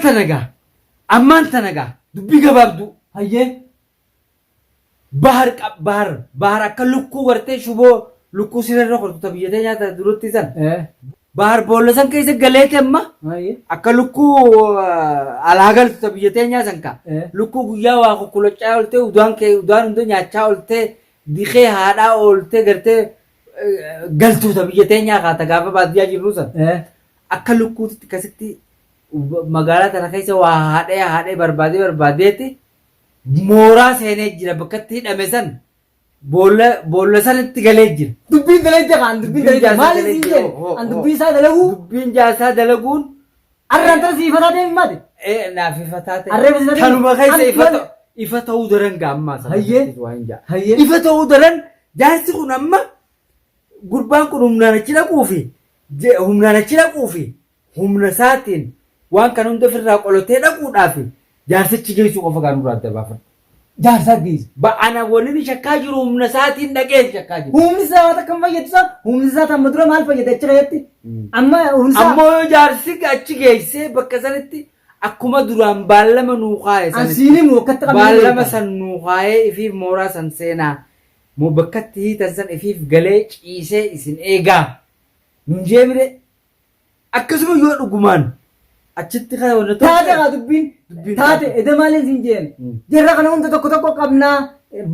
tana gaa ammaan tana gaa dubbii gabaabduu. Hayyee. Bahar bahar bahar akka lukkuu gartee shuboo lukkuu sirarra kortu ta biyya teenyaa ta duratti san. Bahar boolla san keessa galeeti amma akka lukkuu alaa galtu ta biyya teenyaa san ka. Lukkuu guyyaa waa kokkolochaa ooltee udaan kee udaan hunda nyaachaa ooltee dikee haadhaa ooltee gartee galtu ta biyya teenyaa kaa ta gaafa baadiyyaa jirru san. Akka lukkuutitti akkasitti magaalaa tana keessa waa haadhee haadhee barbaadee barbaadeeti mooraa seenee jira bakka itti hidhame san boolla boolla sanitti galee jira. Dubbiin dalagde kaan dubbiin Dubbiin dalagde jaarsaa maali siin dalagde, jedhe hoo, an hoo. dubbii isaa dalaguu Dubbiin jaarsaa dalaguun arraan tana sii ifataa deemi maati. naaf ifataa ta'e. Arree bisaa deemi. Tanuma keessa An ifa waan- ta'u ifa ta'uu daran gaammaa sana. Hayyee. Waan hin jaa. Hayyee. Ifa ta'uu daran jaarsi kun amma gurbaan kun humnaan achi dhaquufi humnaan achi dhaquufi humna isaatiin waan kana hunda ofirraa qolatee dhaquudhaaf jaarsichi geessuu qofa gaa nurraa adda baafadhu. Jaarsaa geessu. Ba ana wanni inni shakkaa jiru humna isaatiin dhaqee shakkaa jiru. Humni isaa waan akkam fayyadu isaa humni isaa amma dura maal fayyada achi keessatti? Amma humni isaa Ammoo yoo jaarsi achi geessee bakka sanitti akkuma duraan baallama nuu kaa'e an sanitti siin himu akkatti qabne baallama san nuu kaa'ee ifiif mooraa san seenaa moo bakkatti hiitan san ifiif galee ciisee isin eegaa nun jeemire. Akkasuma yoo dhugumaan achitti kana wanna Taate tolche haa dubbiin Dubbiin taate taate. eda maaliin siin jeen Mm. jarra kana hunda tokko tokko qabnaa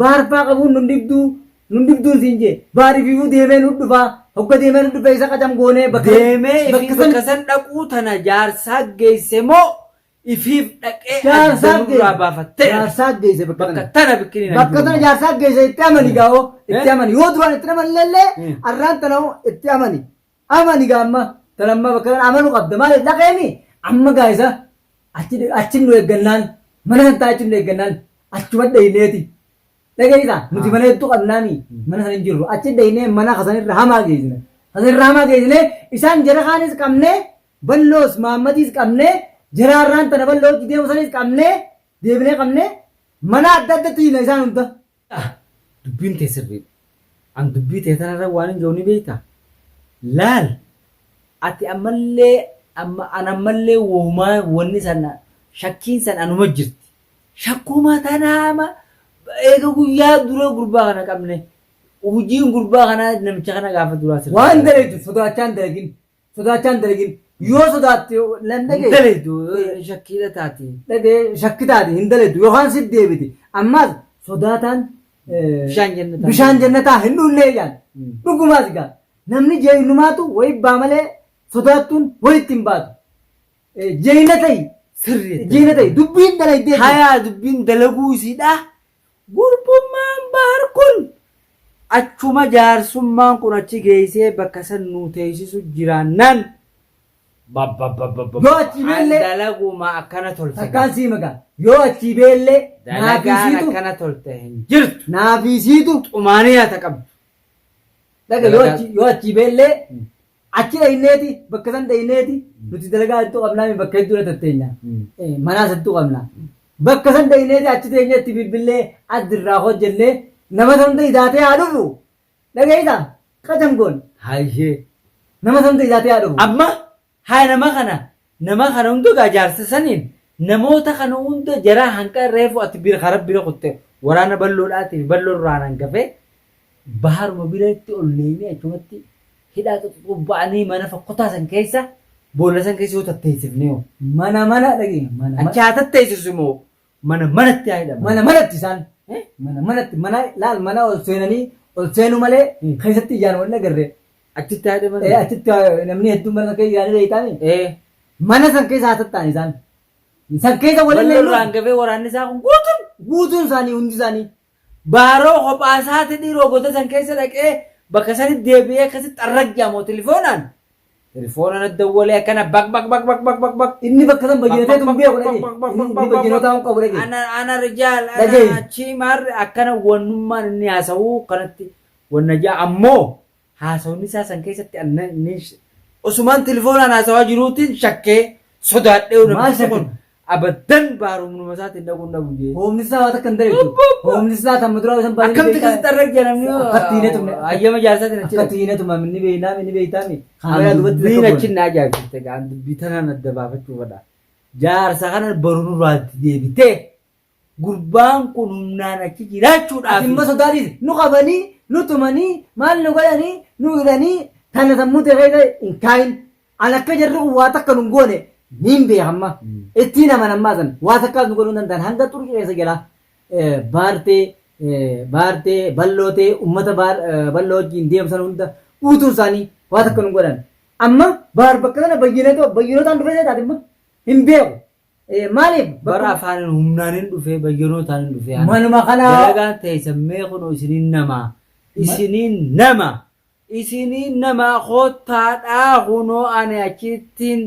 baarfaa qabuun nun dhibduu nun dhibduun siin jee baari fiifuu deemee nu dhufaa hogga deemee nu dhufe isa qacam goonee bakka deemee ifii bakka san bakka san dhaquu tana jaarsaa geesse moo ifiif dhaqee jaarsaa adda nurraa geesse baafattee jaarsaa geesse bakka bakka tana tana bikkini nan bakka tana jiru. jaarsaa geesse itti amani gaa'oo itti Eh? amani yoo duraan itti amani illee Mm. arraan tana itti amani Amani gaa amma tan amma bakka kana amanu qabda maaliif dhaqeemi amma gaa isa achi achi nu eeggannaan mana san taa'ee achi nu eeggannaan achuma dheyneeti dhageessa nuti mana hedduu qabnaami mana san hin jirru achi dheynee mana kasan irra hamaa geessina kasan irra hamaa geessine isaan jara kaanis qabnee balloos maammadiis qabnee jara har'aan tana balloo hojii deemu sanis qabnee deebinee qabnee mana adda addatti hiina isaan hunda. Ah, dubbiin tee sirriidha. An dubbii tee tanarra waan hin jiru ni beektaa? Laal, ati ammallee amma an ammallee wohumaa wanni san shakkiin san anuma jirti. Shakkuma tanaama eega guyyaa dura gurbaa kana qabne hojiin gurbaa kanaa namicha kana gaafa duraa sirrii. Waan dalagdu sodaachaa hin dalagin. Sodaachaa hin dalagin. Yoo sodaatte lan Hin dhagaye. dalaydu shakkiidha taati. Dhagaye shakki taate hin dalaydu yookaan sit deebiti. Ammaas sodaataan Bishaan jannataa. bishaan jannataa hin dhunnee jaan. Dhugumaas gaa namni jeeynumaatu wayi baa malee sodaattuun wayitti hin baatu. Jeeyna ta'i. Sirrii. Jeeyna ta'i. Dubbiin dalaydee. Hayaa dubbiin dalaguu isiidha. Gurbummaan bahar kun achuma jaarsummaan kun achi geessee bakka san nuu teessisu jiraannaan Yoo achii beellee- dalaguma akkana tolte. Takkaan sii magaa. Yoo achii beellee Dalagaan naafisiitu akkana tolte hin jirtu. naafisiitu Xumaanii haa qabdu. dhaga yoo achii yoo achii beellee Achi dhayneeti bakka san dhayneeti nuti dalagaa hedduu qabnaa bakka hedduu irra tatteenya. Manaas hedduu qabna. Bakka san dhayneeti achi teenya itti bilbillee as dirraa hojjennee nama san hunda idaatee haa dhufu. Dhageessaa qacam goon. Hayyee. Nama san hunda idaatee haa dhufu. Amma haa nama kana nama kana hunda gaa jaarsa saniin namoota kana hunda jaraa hanqa reefu ati bira kara bira kutte waraana balloodhaatiif balloo irraan hangafee baharuma biratti ol neemee achumatti hidhaa xuxuxubba'anii mana fokkotaa san keessa boolla san keessa yoo tatteessifne hoo? Mana mana dhagee mana mana. Achi haa tatteessisu moo mana manatti haa hidhaman? Mana manatti isaan. Mana manatti mana laal mana ol seenanii ol seenuu malee keessatti ijaan wal agarre. Achitti haa hidhaman? Achitti namni hedduun mana san keessa ijaan beektaami. Mana san keessa haa tatta'an isaan. San keessa waliin Bal'oo irraa hangafee waraanni isaa kun guutuun. Guutuun isaanii hundi isaanii. Baaroo kophaa isaati dhiiroo goda san keessa dhaqee bakka sanitti deebi'ee akkasitti xarrag jedha moo tilifoonaan? Tilifoonaan dawwalee akkana baq baq baq baq baq baq baq. Inni bakka san bayyinatee tun beeku dhage. Inni bayyinotaa hin qabu dhage. Ana ana rijaal ana Dhaga'i. achii maarri akkana wannummaan inni haasawuu kanatti wanna ja'a ammoo Haasawni isaa san keessatti an na- ni osumaan telefoonaan haasawaa jiruutiin shakkee sodaadhee Maal namtichi kun shakkite? abaddan baarumnuma isaatiin dhaquun dhabu jee. Hoomni isaa waa takka hin daleetu. Hoomni isaa tamma duraa isan baay'ee Akkamti akkasitti arra jira namni Akkatti hin tumne. hayyama jaarsaatiin achi Akkatti hin tumne inni beeknaa inni beektaami. Kaameraa duubatti Dubbiin takka achi na ajaa'ibsiifte gaa dubbii tanaan adda baafachuu fedha. Jaarsa kana boru nurraa deebitee gurbaan kun humnaan achi jiraachuudhaaf. Ati immoo sodaa dhiisi. Nu qabanii, nu tumanii, maal nu godhanii, nu hidhanii tana sammuu tee keessa hin kaayin. An akka jarri kun waa takka nun goone niin beeka amma. Ittiin amana ammaa san. Waa takkaas nu godhuu hin danda'an. Hanga xurii keessa jalaa baartee baartee ballootee ummata balloo wajjin deemu san hunda guutuun isaanii waa takka nun godhan. Amma baar bakka sana bayyinootaan dhufee taate immoo hin beeku. Maaliif? Bara afaaniin humnaan hin dhufee bayyanootaan hin dhufee. Manuma kana Dalagaan teessan mee kunoo isiniin namaa. Isiniin nama. Isiniin namaa kottaadhaa kunoo ani achittiin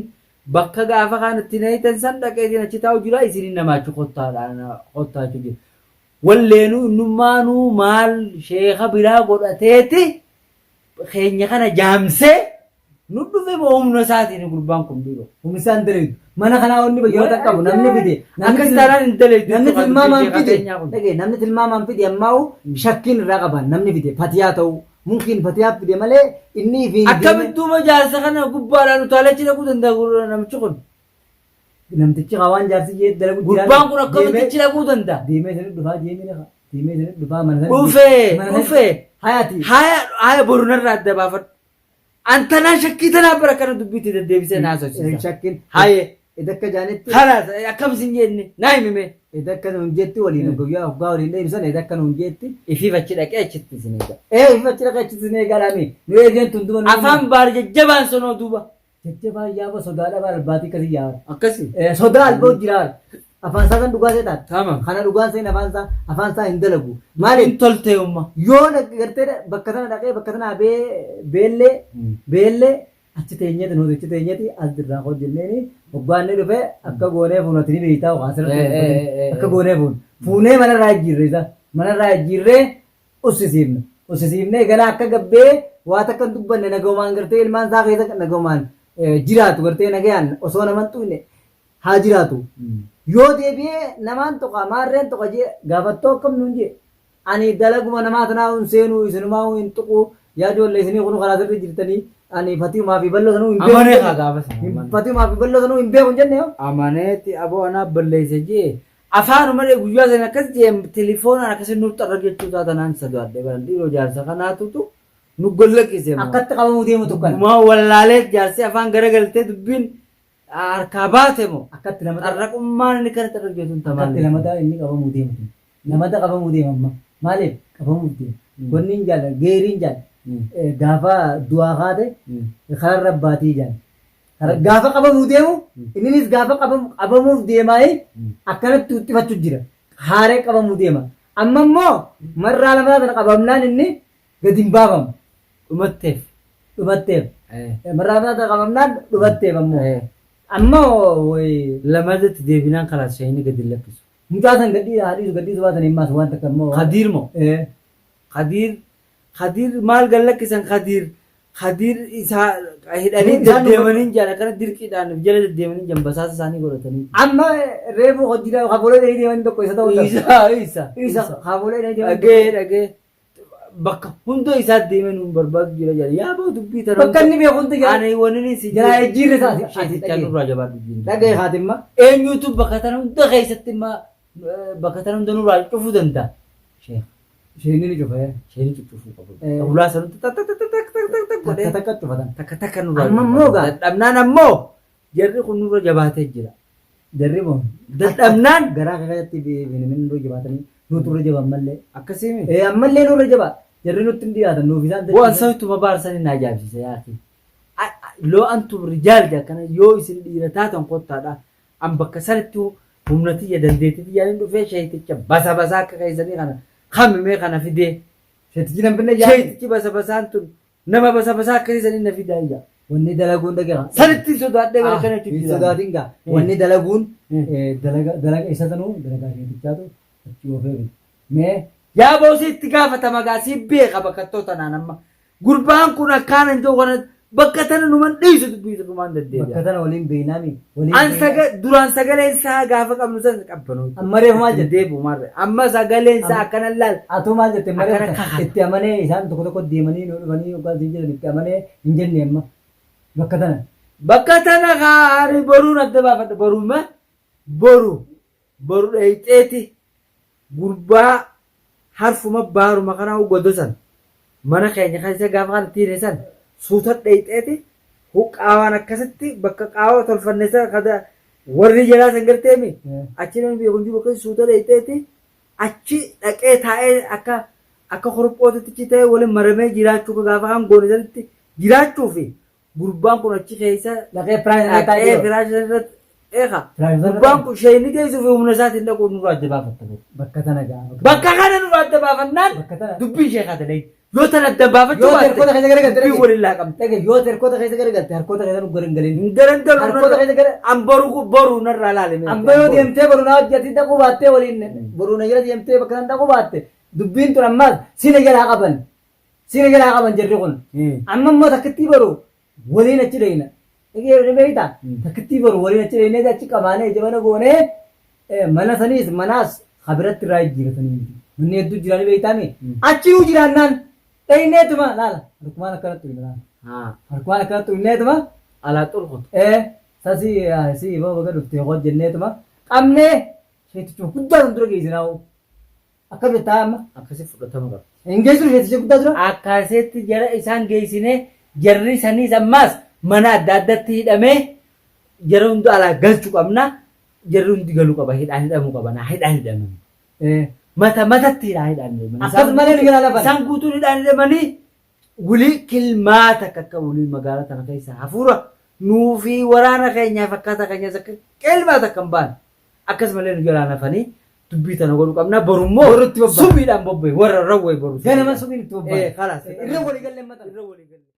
bakka gaafa kaan itti naytan san dhaqeetiin achi taa'u jira isiniin namaa achi kottaadhaa kottaa achi jira. Walleenuu innummaanuu maal sheeka biraa godhateeti keenya kana jaamsee nu dhufe moo humna isaatiin gurbaan kun dhiiroo. Humni isaa hin daleedu. Mana kanaa wanni bayyoota qabu namni fide. Akkas taanaan hin daleedu. Namni tilmaamaan fide. Dhagee namni tilmaamaan fide ammaa'u shakkiin irraa qaban namni fide fatiyaa ta'uu mumkin fatiyaa fide malee inni ifiin Akkamitti duuba jaarsa kana gubbaadhaan utaalee achi dhaquu danda'a namichi kun? Namtichi waan jaarsi jee dalagu jira. Gurbaan kun akkamitti achi dhaquu danda'a? Deemee isinit dhufaa jeemee lafa. Deemee isinit dhufaa mana sana. Dhufee dhufee. Hayati. Haya haya boru narraa adda baafadhu. Antanaa shakkii tanaa bara kana dubbiitti deddeebisee naa sochisa. Shakkiin. Haye. Edakka jaanetti. Kalaas akkam isin jenne naa himime. Edakka nuun jetti waliin guyyaa hoggaa waliin deemsan edakka nuun jetti. Ifiif achi dhaqee achitti isin eega. Ee ifiif achi dhaqee achitti isin eegaa laami. Nu eegeen tun duba. Afaan baar jajjabaan sonoo duuba. Jajjabaa yaaba sodaa dhabaa albaatii akkasii yaaba. Akkasi. Sodaa alboo jira. Afaan isaa san dhugaa see taate. Tamam. Kana dhugaan seen afaan isaa afaan isaa hin dalagu. Maaliif? Hin toltee umma. Yoo gartee bakka sana dhaqee bakka sana beellee beellee achi teenyeeti nuti achi teenyeeti as dirraa koo jenneeni hoggaan inni dhufe akka goonee fuun ati ni beektaa waa asirratti akka goonee fuun fuunee manarraa jijjiirre isa manarraa jijjiirree ussisiifna. Ussisiifnee ganaa akka gabbee waa takka hin dubbanne nagaumaan gartee ilmaan isaa keessa nagaumaan jiraatu gartee nagayaan osoo nama hin tuqne haa jiraatu. Yoo deebi'ee namaan tuqa maarreen tuqa jee gaafattoo akkam nuun jee ani dalaguma namaa tanaa hin seenuu isinumaa hin tuqu yaa ijoollee isinii kunu karaa sirrii jirtanii ani fatiumaa fi balloo sanuu hin beeku. Amanee haa gaafa sana. Fatiumaa fi balloo sanuu hin beeku hin jenne yoo. Amaneeti aboo anaa balleessa jee Afaanuma dhee guyyaa sana akkas jee telefoonaan akkasi nu xarra jechuu isaa tanaan sodaadhe baran dhiiroo jaarsa kanaatutu nu gollaqise moo. Akkatti qabamuu deemu tokkan. Gumaa wallaalee jaarsi afaan garagaltee dubbiin harkaa baate moo. Akkatti lamata. Xarraqummaan inni kana xarra jechuun Akkatti tamaallee. lamata inni qabamuu deemu tun. Lamata qabamuu deema amma. Maaliif qabamuuf deema. Wanni hin jaalla geeriin jaalla. Gaafa du'aa kaate kararra baatii jaalla. Gaafa qabamuu deemu inninis gaafa qabamuuf deemaayii akkanatti huxxifachuu jira. Haaree qabamuu deema. Amma immoo marraa lamaa kana qabamnaan inni gadi hin baafamu. Dhumatteef. Dhumatteef. Marraa lamaa kana qabamnaan dhumatteef ammoo. Amma Lamadatti deebinaan kalaas shayini gadi hin lakkisu. Mucaa san gadhii haa dhiisu gadhiisu baatan hin maasu waan takka immoo. Kadiir moo? Kadiir Kadiir maal gad lakkisan Kadiir Kadiir isaa hidhanii Isaan nu- deddeemanii jaan akkana dirqiidhaan jala deddeemanii jaan basaasa isaanii godhatanii. Amma reefu hojii kafulee dhahii deeman tokko isa ta'uu danda'a. Isa isa Isa kafulee dhahii deeman dhagee dhagee bakka hunda isaa deemee nuun barbaadu jira jira yaa boo dubbii tana. Bakka inni beeku hundi jira. Ani wanni inni si Jala jijjiirri isaati. Sheetichaan nurraa jabaadhu jiru. Dhagee haatimma. Eenyutu bakka tana hunda keessatti immoo bakka tana hunda nurraa cufuu danda'a. Sheekh. Isheen ni cufa. Isheen cuccufuu qabu. Eh. Hulaa sanatti tak tak tak tak tak tak tak Takka godhee takka cufatan. takka takka nurraa. Amma immoo gaa- Dadhabnaan ammoo jarri kun nurra jabaatee jira. Jarri moo Dadhabnaan garaa keessatti binimin nurra jabaatanii nutu irra jaba ammallee. akkasii mi? Eh ammallee nurra jaba. Jarri nutti hin dhiyaatan nuuf isaan. Waan sawittuma baarsanii na ajaa'ibsiise yaati. Loo antum rijaal akkana yoo isin dhiira taatan kottaadha. An bakka sanitti humna tiyya dandeettii tiyyaan hin dhufee sheeyticha basa basaa akka keessanii kana kamimee kana fidee. Sheetichi nan finne jaati. Sheeytichi basa basaan tun nama basa basaa akka keessanii na fidaa ija. Wanni dalaguun dhagaa. Sanitti sodaadhee bara kana Hin sodaatin gaa. Wanni dalaguun dalaga dalaga isa sanuu dalagaa sheetichaatu achi oofee bita. Mee Yaa boosii itti gaafatama gaa si beeka bakka tanaan amma. Gurbaan kun akkaan hin ta'u kana bakka tana numan dhiisu dubbii numaan bakka deddeebi'a. tana waliin beeynaami. Waliin An beeynaa. saga duraan sagaleen isaa gaafa qabnu san qabbanoo. Amma reefu maal jette? Deebi'u maarre. Amma sagaleen isaa akkana laal. Atuu maal jette malee Akkana kakata. itti amanee isaan tokko tokko deemanii nu dhufanii yookaan isin jedhan itti amanee hin jenne amma bakka tana. Bakka tana kaa'anii boruun adda baafadha boruun mee? Boru boru dheeyxeeti gurbaa harfuma baaruma kanaa godo san mana keenya keessa gaafa kana tiine san suuta dheeyxeeti qaawaan akkasitti bakka qaawa tolfanne san kada warri jalaa san garteemi achi namni beeku hin jiru keessa suuta dheeyxeeti achi dhaqee taa'ee akka akka korphootitti ta'ee waliin maramee jiraachuu gaafa kan goone sanitti jiraachuu fi gurbaan kun achi keessa Dhaqee firaasha irra taa'ee dhaqee jiru. firaasha irratti eega. Firaasha irra Gurbaan kun sheeyni geessuu fi humna isaatiin dhaquu nurraa adda baafatta. Bakka tana gaa. Bakka kana nurraa adda baafannaan Bakka tana. dubbiin sheekaa ta'e yoo tana adda baafachuu Yoo terkoota keessa garagalte dubbiin waliin laaqamte. Dhage yoo terkoota keessa garagalte harkoota keessa nu garangalin. Hin garangalu Harkoota keessa gara. An boru boru narraa laalime. Amma yoo deemtee boru naa hojjatti dhaquu baattee waliin boru na jala deemtee bakka sana dhaquu baatte dubbiin tun ammaas sina jalaa qaban. Sina jalaa qaban jarri kun. Amma immoo takkittii boru waliin achi dhayna. Dhagee ni beektaa? Takkittii boru waliin achi dhaynee achi qabaanee jabana goonee mana saniis manaas kabiratti irraa jijjiiratanii miti. Manni hedduu jira ni beektaami. Achi nuu jiraannaan dhayneetuma laala. Harkumaan akkanatti dhuyna laala. Harkumaan akkanatti dhuyneetuma. Alaa xulqutu. Sasi si boo baga dhuftee hoo jenneetuma qabnee sheetichuma guddaa san dura geessinaa hoo. Akka jettaa amma. Akkasi fudhatama qaba. Hin geessinu sheeticha guddaa dura. Akkasitti jara isaan geessinee jarri saniis ammaas mana adda addatti hidhamee jara hunda alaa galchuu qabna. Jarri hundi galuu qaba hidhaan hidhamuu qaba naa hidhaan hidhamanii. Mata matatti hidhaan hidhaan hidhamanii. Akkas malee nu jalaa lafan. Isaan guutuun hidhaan hidhamanii wulii kilmaa takka akka wulii magaalaa tana keessa hafuura nuu fi waraana keenyaaf akkaataa keenyaas akka qilmaa takka hin baane. Akkas malee nu jalaa nafanii dubbii tana godhuu qabna. Borummoo Borutti bobba'an. subiidhaan bobba'e warra rawwee boru. Ganama subiin itti bobba'an. Kalaas. Irra walii gallee mata. Irra walii gallee.